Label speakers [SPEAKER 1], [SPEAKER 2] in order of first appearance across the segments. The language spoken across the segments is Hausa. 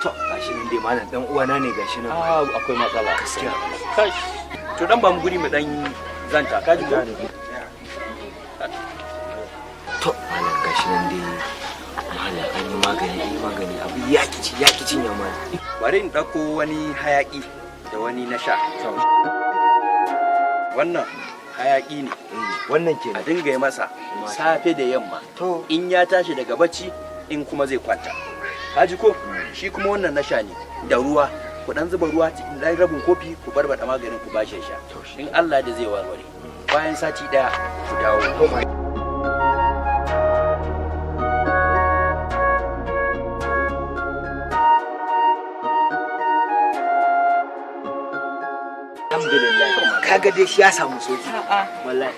[SPEAKER 1] To, gashi nan dai malam, dan uwana ne, gashi nan.
[SPEAKER 2] Ah, akwai matsala.
[SPEAKER 1] Gaskiya.
[SPEAKER 2] Kai, to dan ba mu guri mu dan zanta, ka ji ko?
[SPEAKER 1] To malam, gashi nan dai malam, an yi magani, an yi magani, abu ya kici ya kici ya malam.
[SPEAKER 2] Bari in ɗauko wani hayaki da wani na sha. Wannan hayaki ne.
[SPEAKER 1] Wannan
[SPEAKER 2] A
[SPEAKER 1] kenan.
[SPEAKER 2] dinga yi masa safe da yamma.
[SPEAKER 1] To.
[SPEAKER 2] In ya tashi daga bacci, in kuma zai kwanta, ka ji ko? Shi kuma wannan na sha ne da ruwa. Ku dan zuba ruwa cikin dan rabin kofi, ku barbada maganin, ku bashi ya sha. In Allah da zai warware. Bayan sati daya ku dawo.
[SPEAKER 1] Alhamdulillah, kaga dai shi ya samu sauki wallahi,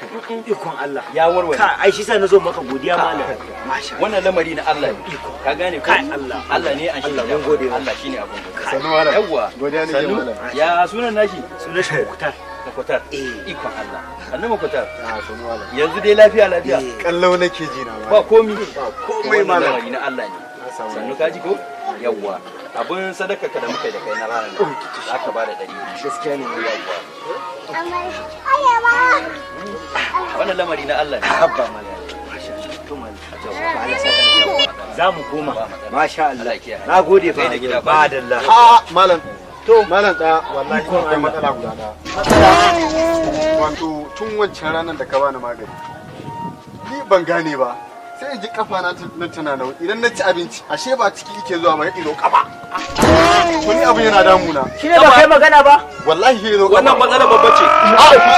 [SPEAKER 1] ikon Allah.
[SPEAKER 2] Ya warware.
[SPEAKER 1] Ka ai shi sa na zo maka godiya malam, masha Allah.
[SPEAKER 2] Wannan lamari na Allah ne, ka gane ko?
[SPEAKER 1] Kai, Allah.
[SPEAKER 2] Allah ne an shi.
[SPEAKER 1] Allah, mun gode.
[SPEAKER 2] Allah shine abun godiya.
[SPEAKER 3] Sannu malam.
[SPEAKER 2] Yawwa.
[SPEAKER 3] Godiya nake,
[SPEAKER 2] Sannu.
[SPEAKER 3] malam.
[SPEAKER 2] Ya sunan nashi?
[SPEAKER 1] Sunan shi Muktar.
[SPEAKER 2] Makutar.
[SPEAKER 1] Eh.
[SPEAKER 2] Ikon Allah, sannu Makutar.
[SPEAKER 3] Ah, sannu malam.
[SPEAKER 2] Yanzu dai lafiya lafiya?
[SPEAKER 3] Kallau nake ji na
[SPEAKER 2] Ba
[SPEAKER 3] malam.
[SPEAKER 2] komi?
[SPEAKER 3] Ba komai
[SPEAKER 2] Wannan
[SPEAKER 3] malam.
[SPEAKER 2] lamari na Allah ne.
[SPEAKER 3] Na samu.
[SPEAKER 2] Sannu, ka ji ko? Yawwa, abun sadaka ka da muka yi da kai na ranar nan, za ka bada 200.
[SPEAKER 1] Gaskiya ne.
[SPEAKER 2] Yawwa, wannan lamari na Allah ne.
[SPEAKER 1] Habba malam, masha Allah. To malam, Allah saka da yawa. Za mu koma.
[SPEAKER 2] Ba matsala.
[SPEAKER 1] Masha Allah.
[SPEAKER 2] Allah ya kiyaye.
[SPEAKER 1] Na gode fa.
[SPEAKER 2] Kai da gida,
[SPEAKER 1] ba
[SPEAKER 2] ba.
[SPEAKER 1] dalla.
[SPEAKER 3] A malam.
[SPEAKER 1] To.
[SPEAKER 3] Malam ɗaya, wallahi
[SPEAKER 1] Ikon
[SPEAKER 3] akwai
[SPEAKER 1] Allah.
[SPEAKER 3] matsala guda ɗaya. Wato tun wancan ranar da ka bani magani, ni ban gane ba. Sai in ji kafa na nan tana nauyi idan na ci abinci, ashe ba ciki yake zuwa ba, ya izo kafa. To ni abin yana damuna.
[SPEAKER 1] Shi ne ba kai magana ba.
[SPEAKER 3] Wallahi ya zo kafa.
[SPEAKER 2] Wannan matsala babba ce.
[SPEAKER 3] A ku